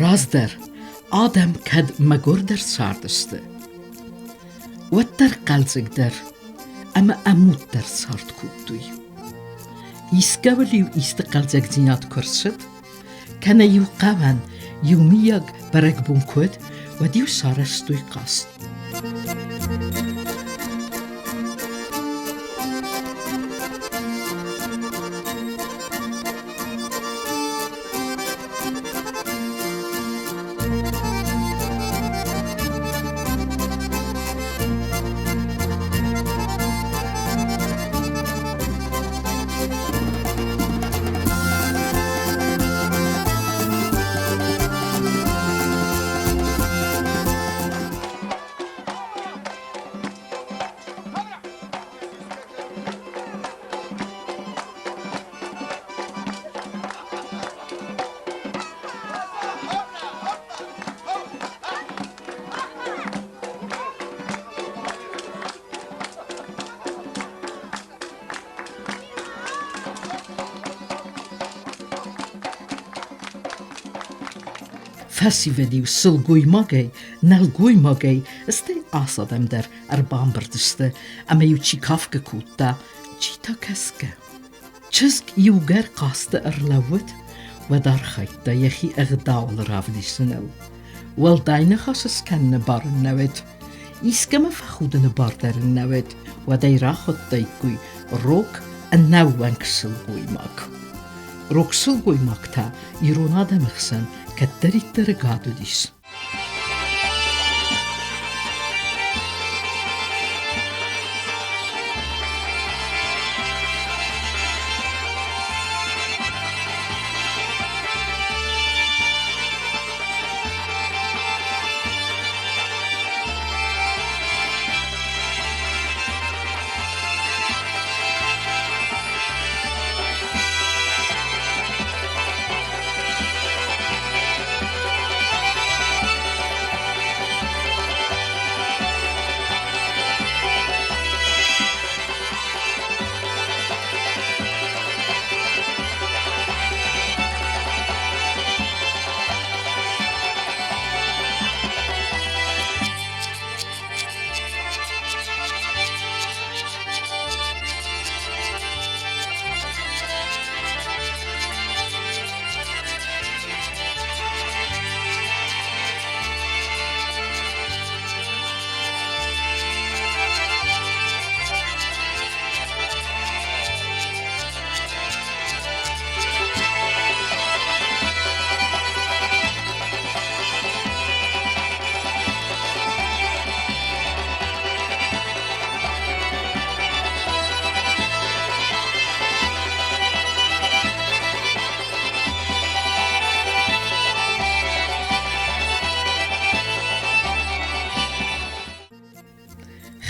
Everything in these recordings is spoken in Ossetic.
Раздӕр адӕм кӕд мӕгуырдӕр цардысты, уӕддӕр хъӕлдзӕгдӕр ӕмӕ ӕмуддӕр цард кодтой. Искӕуыл-иу исты хъӕлдзӕгдзинад куы рцыд, кӕнӕ-иу хъӕуӕн иумиаг бӕрӕгбон куы уыд, уӕд-иу сарӕзтой хъазт. Фӕсивӕд-иу сылгоймагӕй, нӕлгоймагӕй, стӕй ас адӕм дӕр ӕрбамбырд сты, ӕмӕ-иу чи кафгӕ кодта, чи та кӕсгӕ. Чызг иугӕр хъазты ӕрлӕууыд, уӕд архайдта йӕхи ӕгъдауыл равдисыныл. Уӕлдай ныхас скӕныны бар ын нӕ уыд, искӕмӕ фӕхудыны бар дӕр ын нӕ уыд, уӕд ӕй рахуыдтаиккой рог ӕнӕууӕнк сылгоймаг. Рог сылгоймаг та ирон адӕмы хсӕн кӕддӕриддӕр ӕгад уыдис.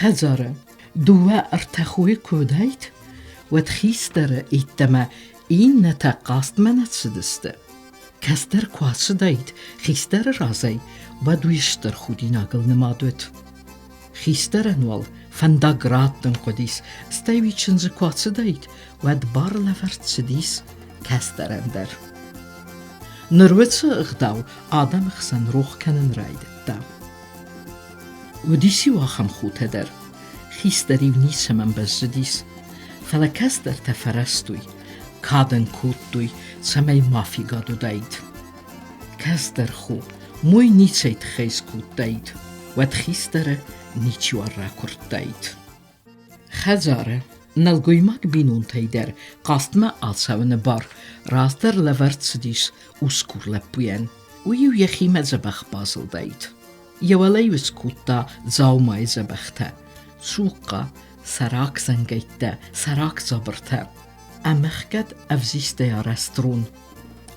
Хӕдзары дыууӕ-ӕртӕ хойы куы уыдаид, уӕд хистӕры йеддӕмӕ иннӕтӕ хъазтмӕ нӕ цыдысты. Кӕстӕр куы ацыдаид хистӕры разӕй, уӕд уый стыр худинагыл нымад уыд. Хистӕрӕн уал фӕндаг раттын хъуыдис, стӕй уый чындзы куы ацыдаид, уӕд бар лӕвӕрд цыдис кӕстӕрӕн дӕр. Ныр уыцы ӕгъдау адӕмы хсӕн рох кӕнын райдыдта. Уыдис-иу ахӕм хутӕ дӕр, хистӕр-иу ницӕмӕн бӕззыдис, фӕлӕ кӕстӕртӕ фӕрӕзтой, кадӕн кодтой, цӕмӕй ма фегад уыдаид. Кӕстӕр хо мой ницӕй тыххӕй скодтаид, уӕд хистӕры ничиуал ракуырдтаид. Хӕдзары нӕлгоймаг бинонтӕй дӕр хъазтмӕ ацӕуыны бар раздӕр лӕвӕрд цыдис усгур лӕппуйӕн. Уый-иу йӕхимӕ дзӕбӕх базылдаид. Йӕ уӕлӕ-иу скодта дзаумайы дзӕбӕхтӕ, цухъхъа, сӕрак зӕнгӕйттӕ, сӕрак дзабыртӕ, ӕмӕхгӕд ӕвзистӕй арӕзт рон.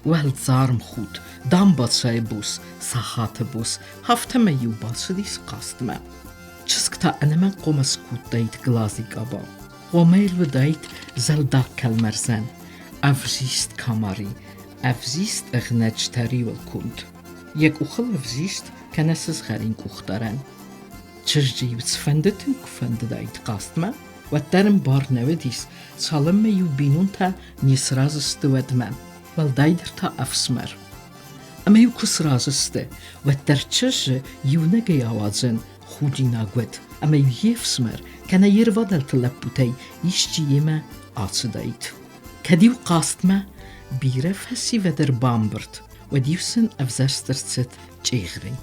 Уӕлдзарм худ, дамбацайы бус, сахаты бус, афтӕмӕй-иу бацыдис хъазтмӕ. Чызг та ӕнӕмӕнг хъуамӕ скодтаид глази къаба. Хъуамӕ йыл уыдаид зӕлдаг кӕлмӕрзӕн, ӕвзист камари, ӕвзист ӕгънӕджытӕ риуыл конд. Йӕ къухыл ӕвзист кӕнӕ сызгъӕрин къухдарӕн. Чызджы-иу цыфӕнды тынг куы фӕндыдаид хъазтмӕ, уӕддӕр ын бар нӕ уыдис, цалынмӕ-иу бинонтӕ не сразы сты, уӕдмӕ, уӕлдайдӕр та ӕфсымӕр. Ӕмӕ-иу куы сразы сты, уӕддӕр чызджы иунӕгӕй ауадзын худинаг уыд, ӕмӕ-иу йе фсымӕр кӕнӕ йе рвадӕлты лӕппутӕй исчи йемӕ ацыдаид. Кӕд-иу хъазтмӕ бирӕ фӕсивӕд ӕрбамбырд, уӕд-иу сын ӕвзӕрст ӕрцыд чъегъре.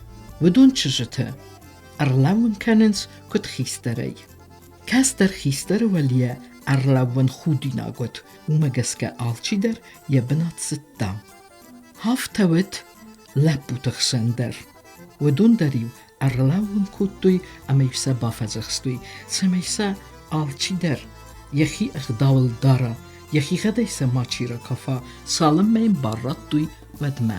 Уыдон чызджыты ӕрлӕууын кӕнынц куыд хистӕрӕй. Кӕстӕр хистӕры уӕлийӕ ӕрлӕууын худинаг уыд, уымӕ гӕсгӕ алчидӕр йӕ бынат зыдта. Афтӕ уыд лӕппуты хсӕн дӕр. Уыдон дӕр-иу ӕрлӕууын кодтой ӕмӕ-иу сӕ бафӕдзӕхстой, цӕмӕй сӕ алчидӕр йӕхи ӕгъдауыл дара, йӕхигъӕдӕй сӕ мачи ракафа, цалынмӕ йын бар радтой, уӕдмӕ.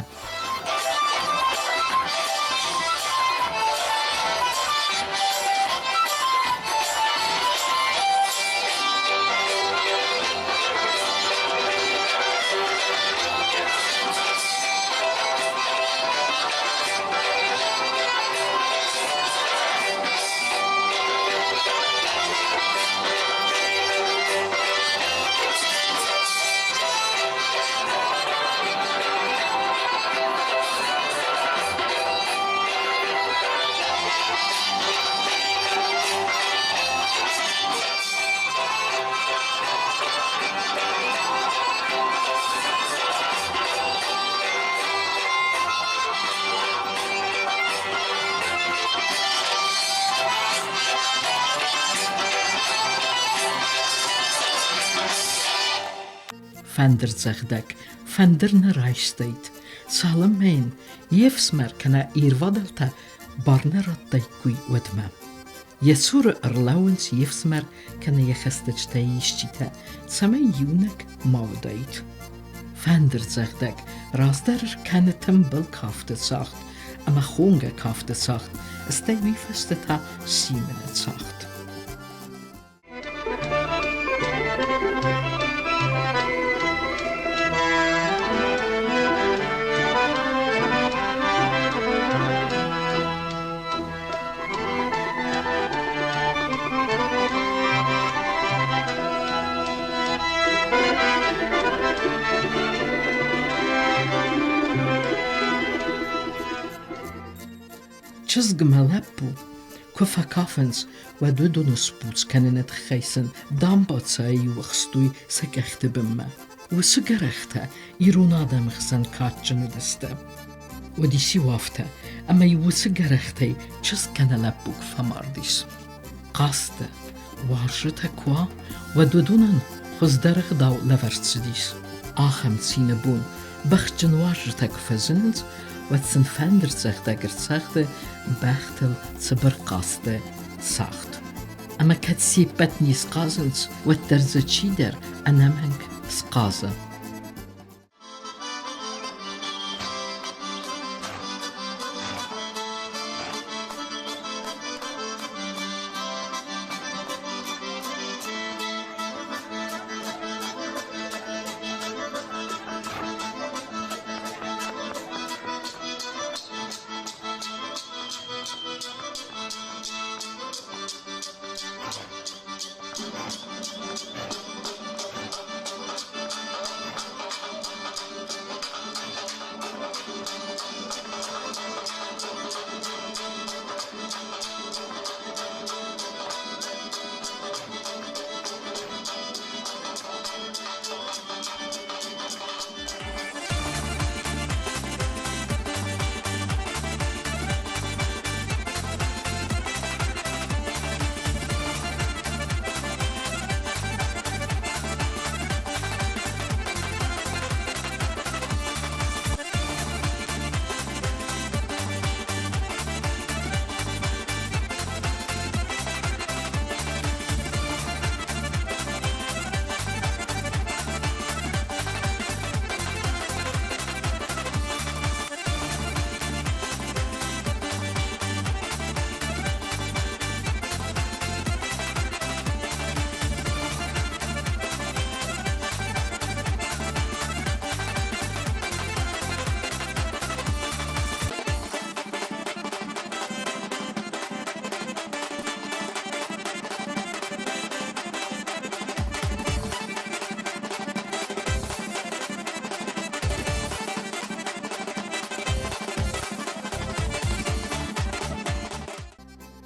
Фӕндырдзӕгъдӕг фӕндыр нӕ райстаид, цалынмӕ йын йе фсымӕр кӕнӕ йе рвадӕлтӕ бар нӕ радтаиккой, уӕдмӕ. Йӕ цуры ӕрлӕууынц йе фсымӕр кӕнӕ йӕ хӕстӕджытӕй исчитӕ, цӕмӕй иунӕг ма уыдаид. Фӕндырдзӕгъдӕг раздӕр кӕны тымбыл кафты цагъд ӕмӕ хонгӕ кафты цагъд, стӕй уый фӕстӕ та симыны цагъд. Чызг мӕ лӕппу куы фӕкафынц, уӕд уыдоны сбуц кӕныны тыххӕй сын дамбацайы ӕхстой сӕ къӕхты бынмӕ. Уыцы гӕрӕхтӕ ирон адӕмы хсӕн кадджын уыдысты. Уыдис-иу афтӕ, ӕмӕ-иу уыцы гӕрӕхтӕй чызг кӕнӕ лӕппу куы фӕмард ис. Хъазты, уарзджытӕ куы уа, уӕд уыдонӕн хуыздӕр ӕгъдау лӕвӕрд цыдис. Ахӕм цины бон бӕхджын уазджытӕ куы фӕзынынц, уӕд сын фӕндырдзӕгъдӕг ӕрцӕгъды бӕхтыл цыбыр хъазты цагъд. Ӕмӕ кӕд се ппӕт не схъазынц, уӕддӕр дзы чидӕр ӕнӕмӕнг схъазы.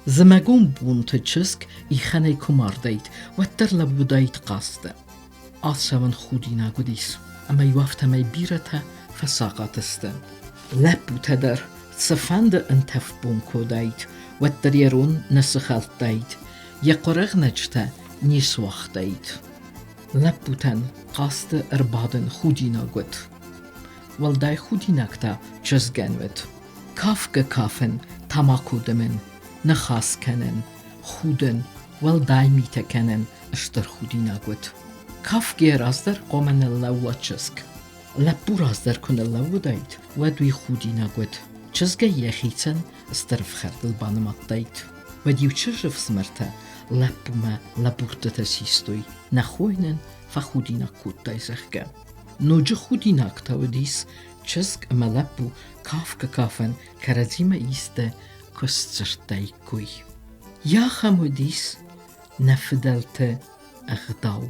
Зымӕгон бонты чызг ихӕнӕй куы мардаид, уӕддӕр лӕууыдаид хъазты. Ацӕуын худинаг уыдис, ӕмӕ-иу афтӕмӕй бирӕтӕ фӕсахъат сты. Лӕппутӕ дӕр цыфӕнды ӕнтӕф бон куы уыдаид, уӕддӕр йӕ рон нӕ сыхӕлдтаид, йӕ хъуырӕгънӕджытӕ не суагътаид. Лӕппутӕн хъазты ӕрбадын худинаг уыд. Уӕлдай худинаг та чызгӕн уыд. Кафгӕ-кафын тамако дымын, ныхас кӕнын, худын, уӕлдай митӕ кӕнын стыр худинаг уыд. Кафгӕ раздӕр хъуамӕ ныллӕууа чызг. Лӕппу раздӕр куы ныллӕууыдаид, уӕд уый худинаг уыд. Чызгӕй йӕхицӕн стыр ӕфхӕрдыл банымадтаид. Уӕд-иу чызджы фсымӕртӕ лӕппумӕ лӕбурдтытӕ систой, нӕ хойнӕн фӕхудинаг кодтай, зӕгъгӕ. Ноджы худинаг та уыдис чызг ӕмӕ лӕппу кафгӕ-кафын кӕрӕдзимӕ исты куы сдзырдтаиккой. Йахӕм уыдис нӕ фыдӕлты ӕгъдау.